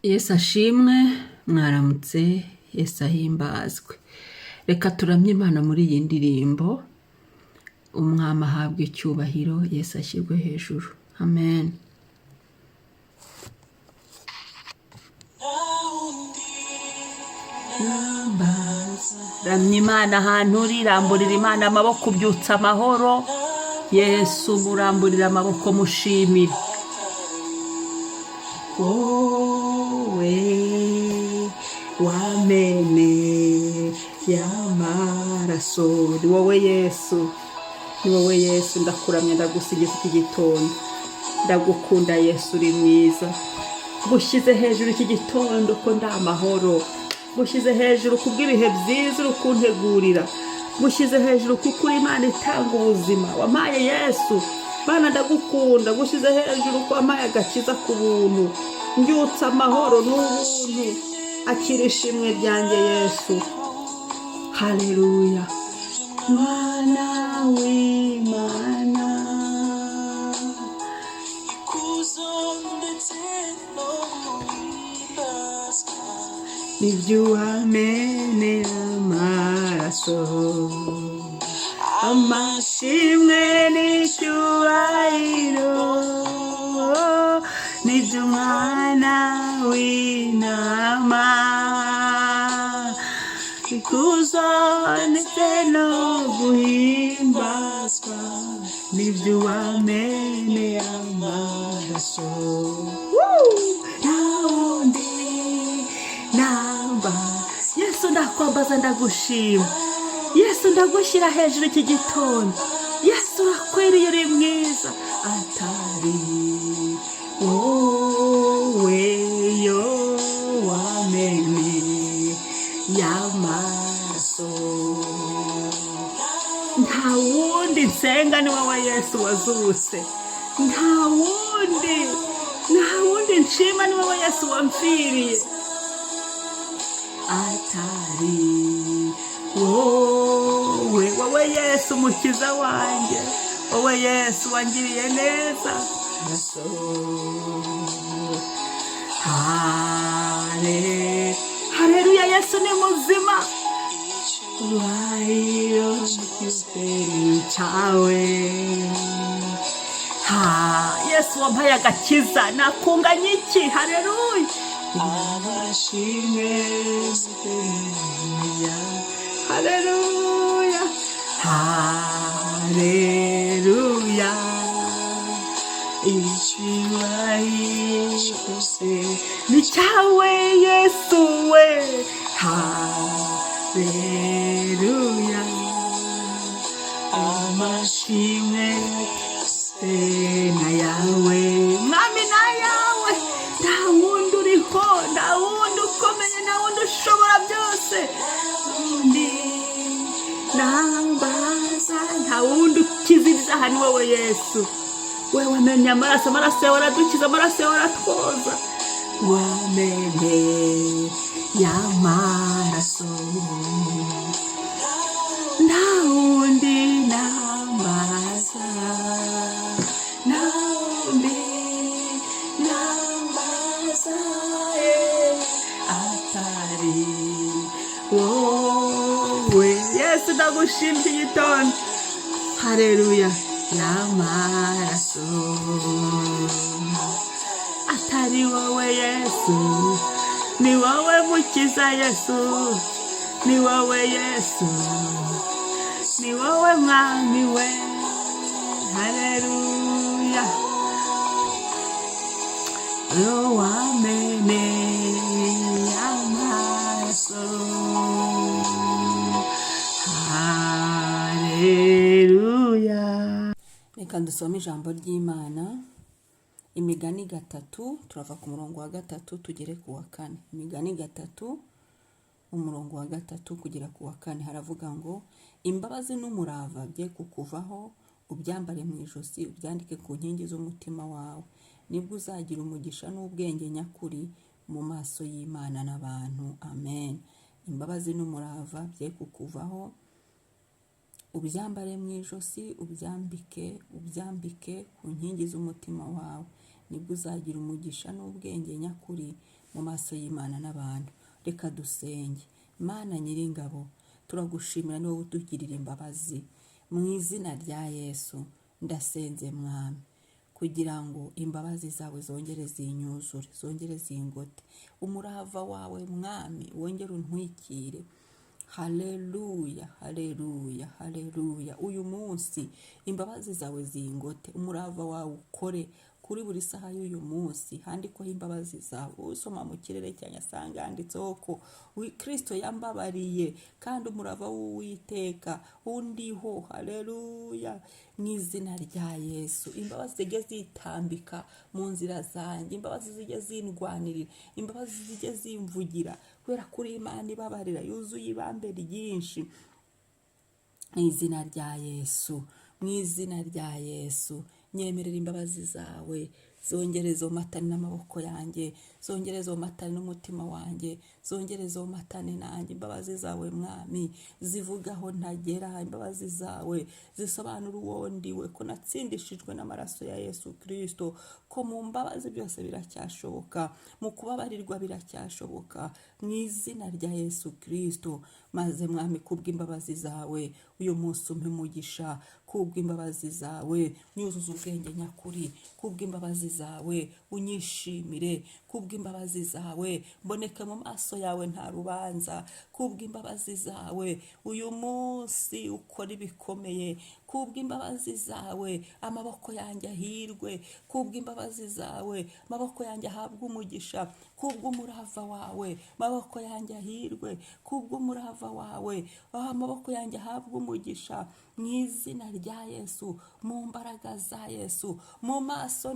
Yesu ashimwe, mwaramutse, Yesu ahimbazwe. Reka turamye Imana muri iyi ndirimbo, Umwami ahabwe icyubahiro, Yesu ashyirwe hejuru. Amen. Ramya Imana ahantu uri, ramburira Imana amaboko, ubyutsa amahoro. Yesu muramburira amaboko, mushimire. Wowe wamene y'amaraso, ni wowe Yesu, ni wowe Yesu. Ndakuramya, ndagusingiza iki gitondo, ndagukunda Yesu, uri mwiza. Ngushyize hejuru iki gitondo ko ndi amahoro, ngushyize hejuru kubw'ibihe byiza uri kuntegurira, ngushyize hejuru kuko uri Imana itanga ubuzima, wampaye Yesu. Mana ndagukunda, ngushyize hejuru ko wampaye agakiza ku buntu, mbyutsa amahoro n'ubuntu. Akira ishimwe ryanjye Yesu. Haleluya. Mwana w'Imana, Ikuzo ndetse no guhimbazwa, nibyo wameneye amaraso, amashimwe n'icyubahiro, nibyo Umwana w'intama, ikuzo ndetse no guhimbazwa, nibyo wameneye amaraso. Nta wundi namba. Yesu ndakwambaza, ndagushima Yesu, ndagushyira hejuru iki gitondo. Yesu urakwiriye, uri mwiza, atari wowe yo wamene y'amaraso. Nta wundi nsenga, ni wowe Yesu wazutse. Nta wundi, nta wundi nshima, ni wowe Yesu wamfiriye. Atari wowe, wowe Yesu umukiza wanjye, wowe Yesu wangiriye neza. Hale, haleluya, Yesu ni muzima. Icyubahiro cyose cyawe. Ha, Yesu wampaye agakiza, nakunganya iki? Haleluya. Amashimwe, haleluya, haleluya. Icyubahiro cyose ni cyawe Yesu we. Haleluya. Amashimwe yose na yawe Mwami, na yawe. Nta wundi uriho, nta wundi ukomeye, nta wundi ushobora byose. Undi nambaza, nta wundi ukiza ibyaha, ni wowe Yesu. We wamenye amaraso, amaraso yawe aradukiza, amaraso yawe aratwoza. Wamenye y'amaraso, nta wundi nambaza, nta wundi nambaza, atari wowe Yesu. Ndagushimye iki gitondo. Haleluya. Y'amaraso, atari wowe Yesu, ni wowe mukiza Yesu, ni wowe Yesu, ni wowe Mwami we. Haleluya. Wamene amaraso. Haleluya. Reka dusome ijambo ry'Imana, Imigani 3, turava ku murongo wa 3 tugere ku wa 4. Imigani 3, umurongo wa 3 kugera ku wa 4, haravuga ngo: "Imbabazi n'umurava bye kukuvaho, ubyambare mu ijosi, ubyandike ku nkingi z'umutima wawe, nibwo uzagira umugisha n'ubwenge nyakuri mu maso y'Imana n'abantu." Amen. Imbabazi n'umurava bye kukuvaho, ubyambare mu ijosi, ubyambike ku nkingi z'umutima wawe, nibwo uzagira umugisha n'ubwenge nyakuri mu mu maso y'Imana n'abantu. Reka dusenge. Mana Nyiringabo, turagushimira, ni wowe utugirira imbabazi. Mu izina rya Yesu ndasenze Mwami, kugira ngo imbabazi zawe zongere zinyuzure, zongere zingote. Umurava wawe Mwami wongere untwikire. Haleluya, haleluya, haleluya. Uyu munsi imbabazi zawe zingote, umurava wawe ukore kuri buri saha y'uyu munsi, handikwaho imbabazi zawe. Usoma mu kirere cyanjye asanga handitseho ko Kristo yambabariye, kandi umurava w'Uwiteka undiho. Haleluya. Mu izina rya Yesu, imbabazi zijye zitambika mu nzira zanjye, imbabazi zijye zindwanirira, imbabazi zijye zimvugira, kubera kuri Imana ibabarira yuzuye ibambe ryinshi. Mu izina rya Yesu, mu izina rya Yesu, nyemerera imbabazi zawe zongere zomatane n'amaboko yanjye, zongere zomatane n'umutima wanjye, zongere zomatane nanjye. Imbabazi zawe Mwami zivuga aho ntagera, imbabazi zawe zisobanura uwo ndiwe, ko natsindishijwe n'amaraso ya Yesu Kristo, ko mu mbabazi byose biracyashoboka, mu kubabarirwa biracyashoboka, mu izina rya Yesu Kristo. Maze Mwami, kubw'imbabazi zawe uyu munsi umpe umugisha, kubw'imbabazi zawe nyuzuza ubwenge nyakuri, kubw'imbabazi zawe unyishimire, kubw'imbabazi zawe mboneke mu maso yawe nta rubanza, kubw'imbabazi zawe uyu munsi ukora ibikomeye, kubw'imbabazi zawe amaboko yanjye ahirwe, kubw'imbabazi zawe amaboko yanjye ahabwe umugisha, kubw'umurava wawe amaboko yanjye ahirwe, kubw'umurava wawe amaboko yanjye ahabwe umugisha. Mu izina rya Yesu, mu mbaraga za Yesu, mu maso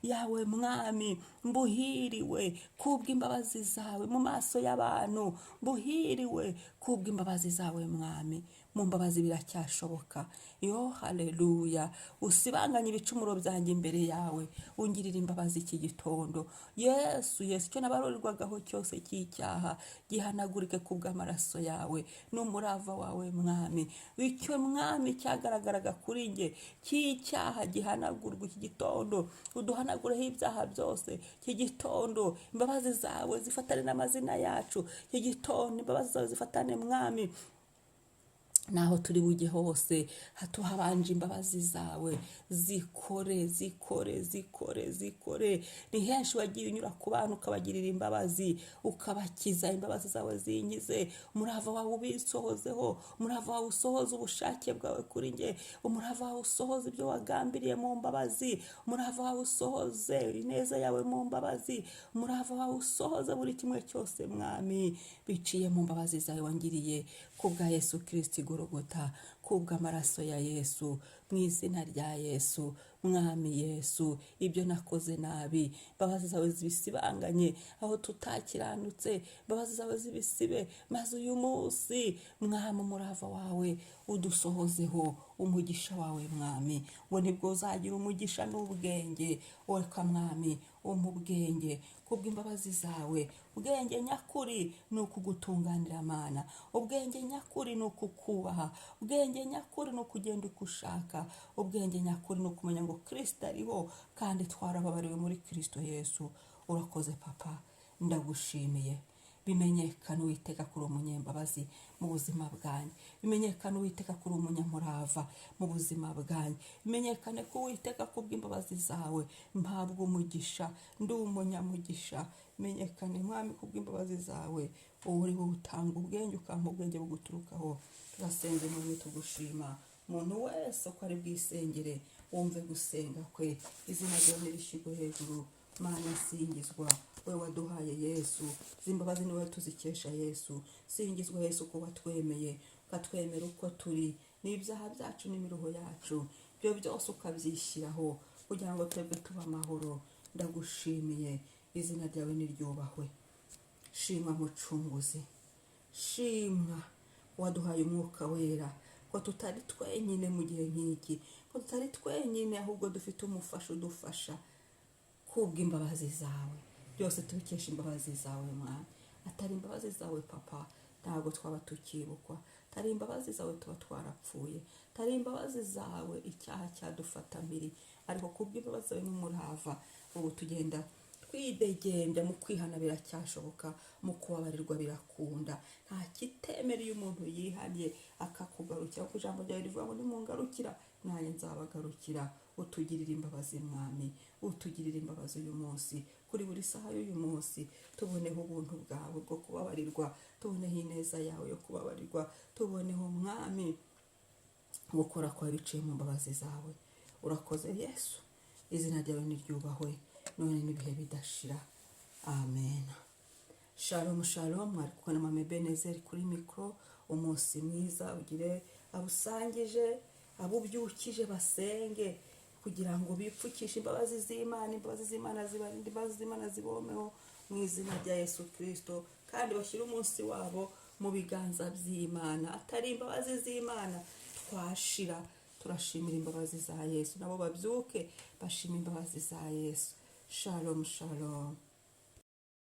yawe Mwami mbuhiriwe kubw'imbabazi zawe, mu maso y'abantu mbuhiriwe kubw'imbabazi zawe Mwami. Mu mbabazi biracyashoboka. Yo haleluya. Usibanganye ibicumuro byanjye imbere yawe, ungirira imbabazi iki gitondo. Yesu, Yesu, icyo nabarurirwagaho cyose cy'icyaha gihanagurike kubw'amaraso yawe n'umurava wawe Mwami. Icyo Mwami cyagaragaraga kuri njye cy'icyaha gihanagurwa iki gitondo, uduhanagureho ibyaha byose iki gitondo. Imbabazi zawe zifatane n'amazina yacu iki gitondo, imbabazi zawe zifatane Mwami naho turi bujye hose, tuhabanje imbabazi zawe zikore, zikore, zikore, zikore. Ni henshi wagiye unyura ku bantu ukabagirira imbabazi, ukabakiza. Imbabazi zawe zinkize, umurava wawe ubisohozeho, umurava wawe usohoze ubushake bwawe kuri njye, umurava wawe usohoze ibyo wagambiriye mu mbabazi, umurava wawe usohoze ineza yawe mu mbabazi, umurava wawe usohoze buri kimwe cyose Mwami, biciye mu mbabazi zawe wangiriye kubwa Yesu Kristo igorogota, kubw'amaraso ya Yesu. Mu izina rya Yesu, Mwami Yesu, ibyo nakoze nabi imbabazi zawe zibisibanganye, aho tutakiranutse imbabazi zawe zibisibe, maze uyu munsi Mwami umurava wawe udusohozeho umugisha wawe Mwami, ngo nibwo uzagira umugisha n'ubwenge. Reka Mwami umpe ubwenge kubw'imbabazi zawe. Ubwenge nyakuri ni ukugutunganira Mana, ubwenge nyakuri ni ukukubaha, ubwenge nyakuri ni ukugenda uko ushaka, ubwenge nyakuri ni ukumenya ngo Kristo ariho kandi twarababariwe muri Kristo Yesu. Urakoze Papa, ndagushimiye. Bimenyekane Uwiteka kuri umunyembabazi mu buzima bwanjye, bimenyekane Uwiteka kuri umunyamurava mu buzima bwanjye, bimenyekane ko Uwiteka kubw'imbabazi zawe mpabwa umugisha, ndi umunyamugisha. Bimenyekane Mwami kubw'imbabazi zawe, wowe uri wowe utanga ubwenge, ukampa ubwenge buguturukaho. Turasenze Mwami tugushima. Umuntu wese uko ari bwisengere wumve gusenga kwe, izina ryawe nirishyirwe hejuru. Mana singizwa, wowe waduhaye Yesu, izi mbabazi ni wowe tuzikesha Yesu. Singizwa Yesu ko watwemeye, ukatwemera uko turi n'ibyaha byacu n'imiruho yacu, ibyo byose ukabyishyiraho kugira ngo twebwe tube amahoro. Ndagushimiye, izina ryawe niryubahwe. Shimwa Mucunguzi, shimwa waduhaye Umwuka Wera, ko tutari twenyine mu gihe nk'iki, ko tutari twenyine ahubwo dufite umufasha udufasha kubw'imbabazi zawe. Byose tubikesha imbabazi zawe Mwami. Atari imbabazi zawe Papa, ntabwo twaba tukibukwa. Atari imbabazi zawe tuba twarapfuye. Atari imbabazi zawe icyaha cyadufata mpiri, ariko kubw'imbabazi zawe n'umurava ubu tugenda Twidegembya mu kwihana biracyashoboka, mu kubabarirwa birakunda. Nta kitemera iyo umuntu yihannye akakugarukira, kuko ijambo ryawe rivuga ngo: "Nimungarukira, nanjye nzabagarukira." Utugirire imbabazi, Mwami, utugirire imbabazi uyu munsi, kuri buri saha y'uyu munsi. Tuboneho ubuntu bwawe bwo kubabarirwa, tuboneho ineza yawe yo kubabarirwa, tuboneho, Mwami, gukora kwawe biciye mu mbabazi zawe. Urakoze Yesu, izina ryawe niryubahwe none n'ibihe bidashira. Amen. Shalom, shalom. Mwari kumwe na Mama Ebenezeri kuri mikoro. Umunsi mwiza ugire abusangije, abubyukije basenge kugira ngo bipfukishe imbabazi z'Imana. Imbabazi z'Imana zibarinde, imbabazi z'Imana zibomeho mu izina rya Yesu Kirisito, kandi bashyire umunsi wabo mu biganza by'Imana. Atari imbabazi z'Imana twashira. Turashimira imbabazi za Yesu. Nabo babyuke bashima imbabazi za Yesu. Shalom, shalom.